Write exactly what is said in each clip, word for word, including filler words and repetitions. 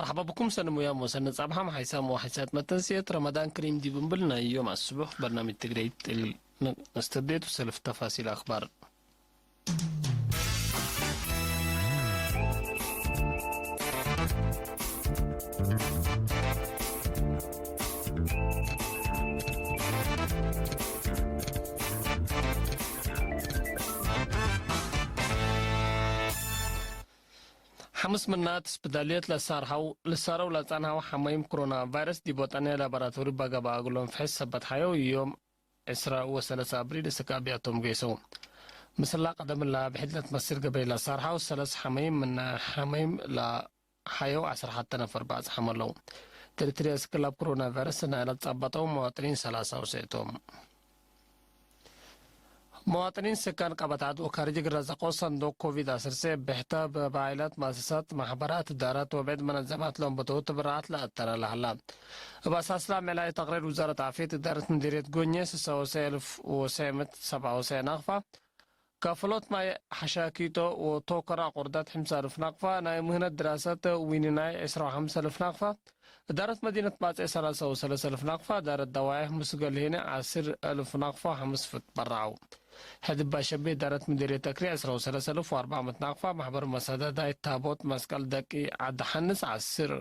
መርሐባ ብኩም ሰኒ ሙያም ወሰኒ ጻብሐም ሓይሳም ወሓይሳት መተንስየት ረመዳን ክሪም ዲብ እምብል ናይ ዮም አስቡሕ በርናምጅ ትግረይት እግል ነስተብዴት ወሰልፍ ተፋሲል አክባር። ሐምስ ምናት ስፕዳልየት ለሳርሐው፣ ልሳረው ለጸንሐው ሐመይም ክሮና ቫይረስ ዲብ ወጠንየ ላቦራቶሪ በገበአ እግሎም ፍሕስ ሰበት ሐየው ዮም ዕስራ ወሰለሰ አብሪል እስክ አብያቶም ገይሰው። ምስላ ቀደም እላ ብሕድ ለትመስል ገበይ ለሳርሐው ሰለስ ሐመይም ምነ ሐመይም ለሐየው ዐስር ሐተ ነፈር በጽሐም ዐለው። ትርትርየ እስክ ላብ ክሮና ቫይረስ ናይለ ትጸበጠው መዋጥኒን ሰላሳ ውሴቶም። መዋጥኒን ስካን ቀበት ዐድ ወካርጅ እግል ረዘቆ ሰንዱቅ ኮቪድ ዐሰርተ ብሕተ በባይላት፣ መአሰሳት፣ ማሕበራት፣ እዳራት ወብዕድ መነዘማት ለንበተው ትብረዓት ለአተላለ ሀላ። እብ አሳስ ለአሜ ለአይ ተቅሪር ውዛረት ዓፍየት እዳረት ምዲርየት ጎኜ ስሳ ወሰ እልፍ ወሰ ምእት ሰብዓ ወሰ ናቅፋ፣ ካፍሎት ማይ ሐሻኪቶ ወቶከር አቁርዳት ሕምሳ እልፍ ናቅፋ፣ ናይ ምህነት ድራሰት ዊንናይ ዕስራ ወሐምስ እልፍ ናቅፋ፣ እዳረት መዲነት ባጼ ሰላሳ ወሰለሰ እልፍ ናቅፋ፣ እዳረት ደዋይሕ ምስገል ሄነ ዐስር እልፍ ናቅፋ ሐምስ ፍትበረዐው። ሕድ እባ ሸቤ እዳረት ምዲርየት ተክሪ ዕስራ ወሰለሰ እልፍ ወአርበዕ ምእት ናቅፋ፣ ማሕበር መሳዳዳይ ታቦት መስቀል ደቂ ዐድ ሐንስ ዐስር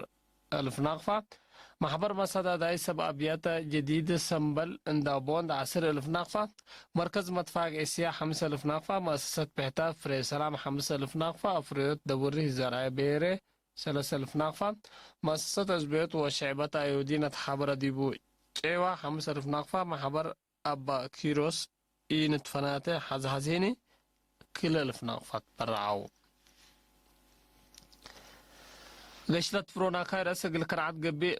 እልፍ ናቅፋ፣ ማሕበር መሳዳዳይ ሰብ አብያተ ጀዲድ ሰምበል እንዳ ቦንድ ዐስር እልፍ ናቅፋ፣ መርከዝ መትፋቅ ኤስያ ሐምስ እልፍ ናቅፋ፣ መአሰሰት ብሕተ ፍሬ ሰላም ሐምስ እልፍ ናቅፋ፣ አፍርዮት ደውሪ ዘርአይ ብሔሬ ሰለስ እልፍ ናቅፋ፣ መአሰሰት አዝብዮት ወሸዕበት አዮዲን አትሓበረ ዲቡ ቄዋ ሐምስ እልፍ ናቅፋ፣ ማሕበር አባ ኪሮስ ኢንትፈናተ ሐዝሐዜኒ ክለ እልፍ ናቅፋ ትበረዐው። ገሽለት ፍሮና ካይረስ እግል ከርዓት ገብእ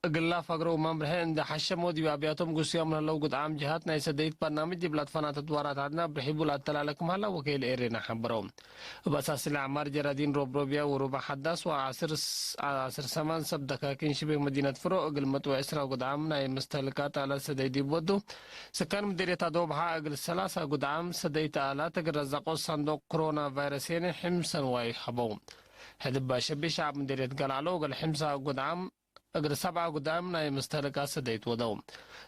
እግላ ፈግረው መምርሐ እንዴ ሐሸመው ዲብ አብያቶም ግሱያም ለህለው ግድዓም ጀሃት ናይ ሰደይት በርናምጅ ዲብ ለትፈናተ ድዋራት ዐድነ ብርሒቡ ለአተላለ ክም ሀላ ወኪል ኤሬና ሐበረው። እብ አሳሲ ለአዕማር ጀራዲን ሮብሮብያ ወሩባ ሐዳስ ወዐስር ስ-፣ ዐስር ሰማን ሰብ ደካኪን ሽቤክ መዲነት ፍሮ እግል ምጥ ወዕስራ ጉድዓም ናይ ምስተህልካት አላት ሰደይ ዲብ ወዱ፣ ስካን ምዴርየት አዶብሐ እግል ሰላሳ ጉድዓም ሰደይት አላት እግል ረዛቆ ሳንዶቅ ክሮና ቫይረስ ሄነ ሕምሰን ዋይ ሀበው። ሕድባ ሸቢ ሸዓብ ምዴርየት ገልዓሎ እግል ሕምሳ ጉድዓም እግል ሰብዓ ጉዳም ናይ ምስተህልካት ሰደይት ወደው።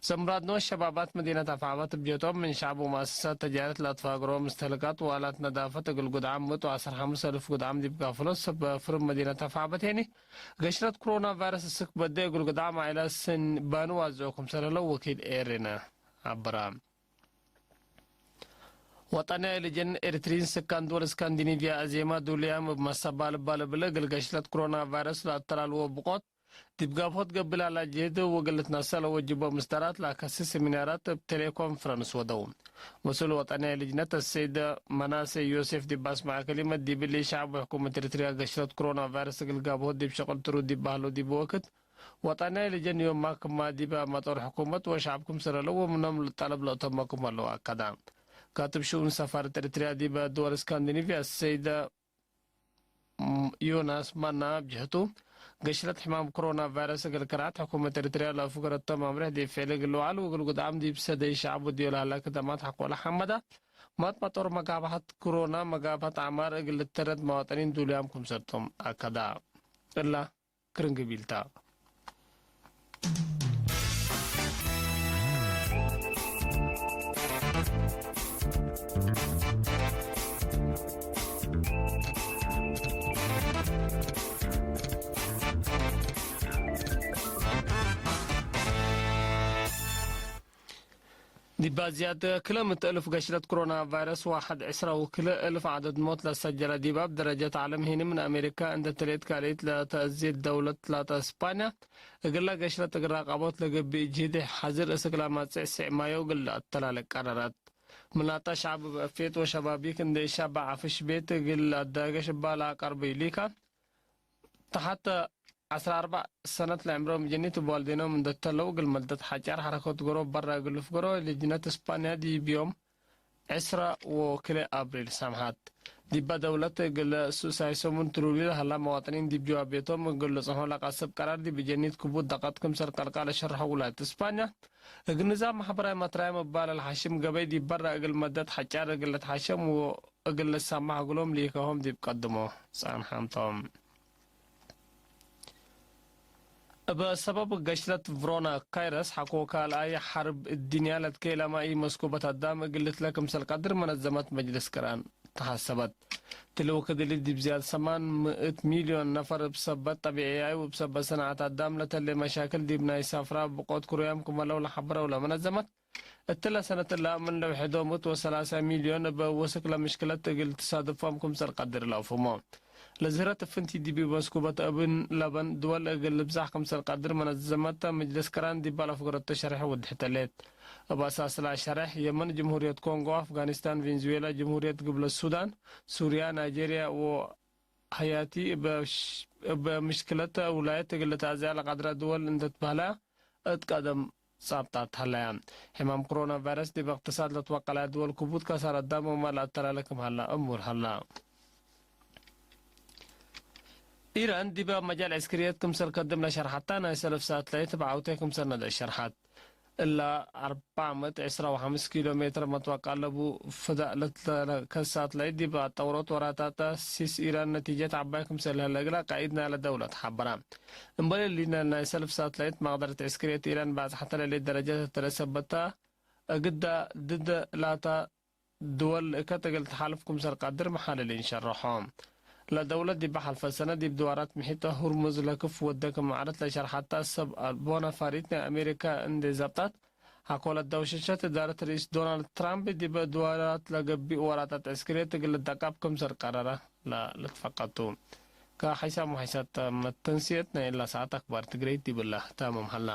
ዘምራድኖ ሸባባት መዲነት አፍዓበት ብጀቶም ምን ሸዕብ ወመአሰሳት ተጃረት ለአትፋግሮ ምስተህልካት ወአላት ነዳፈት እግል ጉዳም ምጡ ዐስር ሐምስ አልፍ ጉዳም ዲብ ጋፍሎት ሰብ ፍርም መዲነት አፍዓበት ሄኒ ገሽረት ክሮና ቫይረስ እስክ በደ እግል ጉዳም አይላ ስን ባኑ ዋዝኦ ክምሰል ህለው ወኪል ኤሬነ አብራ። ወጠንያይ ልጅን ኤሪትሪን ስካን ዶል እስካንዲኒቪያ አዜማ ዱልያም እብ መሰባል እባ ለብለ እግል ገሽለት ክሮና ቫይረስ ለአተላልዎ ብቆት ዲብ ጋብሆት ገብእ ላላ ጅህድ ወእግል ልትነሰእ ለወጅቦ ምስዳራት ለአከሲ ሲሚናራት እብ ቴሌኮንፈረንስ ወደው። መስኡል ወጠንያይ ልጅነት አሰይድ መናሴ ዮሴፍ ዲብ አስመዐ ከሊመት ዲብሊ፣ ሸዕብ ወሕኩመት ኤሪትሪያ ገሽለት ክሮና ቫይረስ እግል ጋብሆት ዲብ ሸቅል ትሩድ ዲብ በህሎ ዲብ ወክድ ወጠንያይ ልጀን ዮማ ክማ ዲበ መጦር ሕኩመት ወሸዕብ ክምሰል ዐለው ወምኖም ጠለብ ለአተመ ክም ዐለው አከደ። ካትብ ሽኡን ሰፋረት ኤሪትርያ ዲበ ድወል እስካንዲኒቭያ ሰይደ ዮናስ ማና እብ ጀህቱ፣ ገሽለት ሕማም ክሮና ቫይረስ እግል ከርዐት ሕኩመት ኤሪትርያ ለአፍገረቶ መምሬሕ ዲብ ፊዕል እግል ልውዓል ወእግል ጉድዓም ዲብ ሰደይ ሸዕብ ወድዮ ለሀላ ክደማት ሐቆለ ሐመደ፣ ማት መጦር መጋብሐት ክሮና መጋብሐት አዕማር እግል ልተረድ መዋጠኒን ዱሉያም ክምሰልቶም አከደ። እላ ክርን ግቢልታ። ዲብ አዝያድ ክለ ምእት እልፍ ገሽለት ክሮና ቫይረስ፣ ዋሕድ ዕስራ ወክልኤ እልፍ ዐደድ ሞት ለሰጀለ፣ ዲብ አብ ደረጀት ዐለም ሄኒ ምን አሜሪካ እንዴ ተሌት ካልኢት ለተአዜት ደውለት ላተ እስፓንያ፣ እግለ ገሽለት እግል ራቀቦት ለገብእ ጅህድ ሐዝር እስክ ለመጽእ ስዕ ማዮ እግል ለአተላልቅ ቀረረት። ምን ላተ ሸዕብ እብ አፍየት ወሸባቢክ እንዴ ኢሻባዕ አፍሽ ቤት እግል ለአዳገሽ እባ ለአቀርብ ኢሊካ። ተሐተ ዐስራ አርበዕ ሰነት ለዕምሮም ጀኒት እብ ዋልዴኖም እንዴ ተለው፣ እግል መደት ሐጫር ሐረከት ገሮ በረ እግል ልፍገሮ ልጅነት እስፓንያ ዲብ ዮም ዕስራ ወክልኤ አብሪል ሰምሐት። ዲበ ደውለት እግል ሱሳይ ሰሙን ትሩሊ ለሀላ መዋጥኒን ዲብ ጅዋቤቶም እግል ልጽንሖ ለቀስብ ቀራር ዲብ ጀኒት ክቡድ ደቀት ክምሰል ቀልቃለ ሸርሐው ውላየት እስፓንያ፣ እግል ንዛም ማሕበራዊ መትራይም እባለ ለሐሽም ገበይ ዲብ በረ እግል መደት ሐጫር እግል ልትሐሸም ወእግል ልሰማሕ እግሎም ሊከሆም ዲብ ቀድሞ ጸንሐም ቶም። እብ ሰበብ ገሽለት ቭሮና ካይረስ ሐቆ ካልኣይ ሐርብ እድንያ ለትኬለመ ኢመስኩበት አዳም እግል ልትለ ክምሰል ቀድር መነዘመት መጅልስ ቅራን ተሐሰበት። ትልውክ ድሊ ዲብ ዝያድ ሰማን ምእት ሚልዮን ነፈር እብ ሰበት ጠቢዕያይ ወእብ ሰበት ሰናዐት አዳም ለተሌ መሻክል ዲብ ናይ ሳፍራ ብቆት ክሩያም ክመለው ለሐበረው ለመነዘመት፣ እትለ ሰነት እላ ምን ለውሕዶ ምእት ወሰላሳ ሚልዮን እበ ወስክ ለምሽክለት እግል ትሳድፎም ክምሰል ቀድር ለአፍህሞ። ለዝህረት እፍንቲ ዲብ መስኩበት እብን ለበን ድወል እግል ልብዛሕ ክምሰል ቀድር መነዘመት ምጅልስ ቅራን ዲብ ለአፍገረቶ ሸርሕ ወድሕት ሌት። እብ አሳስላ ሸርሕ፣ የመን፣ ጅምሁርየት ኮንጎ፣ አፍጋኒስታን፣ ቬንዙዌላ፣ ጅምሁርየት ግብለ ሱዳን፣ ሱርያ፣ ናይጄርያ ወሀያቲ እብ ምሽክለት ውላየት እግል ልትአዘያ ለቀድረ ድወል እንዴ ትበህለያ እት ቀደም ጻብጣት ሀለያ። ሕማም ኮሮና ቫይረስ ዲብ እቅትሳድ ለትወቀለያ ድወል ክቡድ ከሳር አዳም ወማል ለአተላለ ክም ሀላ እሙር ሀላ። ኢራን ዲበ መጃል ዕስክርየት ክምሰል ከድም ለሸርሐታ ናይ ሰልፍ ሳትላይት እብ ዐውቴ ክምሰል ነደ ሸርሐት። እላ አርበዕ ምእት ዕስራ ወሐምስ ኪሎ ሜትር መትወቀል ለቡ ፍዳእ ለትለከ ሳትላይት ዲብ አጠውሮት ወራታተ ሲስ ኢራን ነቲጀት ዐባይ ክምሰል ለህለ እግላ ቃኢድ ናይለ ደውለት ሐበረ። እምበል እሊ፣ ናይ ሰልፍ ሳትላይት መቅደረት ዕስክርየት ኢራን ባጽሐተ ለሌት ደረጃት እተ ለሰበታ እግዳ ድደ ላታ ድወል እከት እግል ተሓልፍ ክምሰል ቀድር መሓልሊን ሸረሖ። ለደውለት ዲብ ሐልፈ ሰነ ዲብ ድዋራት ምሒጥ ሁርሙዝ ለክፍ ወደ ክም ዐለት ለሸርሐታ ሰብ ቦናፋሪት ናይ አሜሪካ እንዴ ዘብጣት፣ ሐቆ ለደውሸሸት እዳረት ርኢስ ዶናልድ ትራምፕ ዲበ ድዋራት ለገብእ ወራጣት ዕስክርየት እግል ልደቃብ ክምሰል ቀረረ ለልትፈቀቱ። ከሐይሳም ወሐይሳት መተንስየት ናይ እላ ሰዓት አክባር ትግረይት ዲብላ ታምም ሀላ።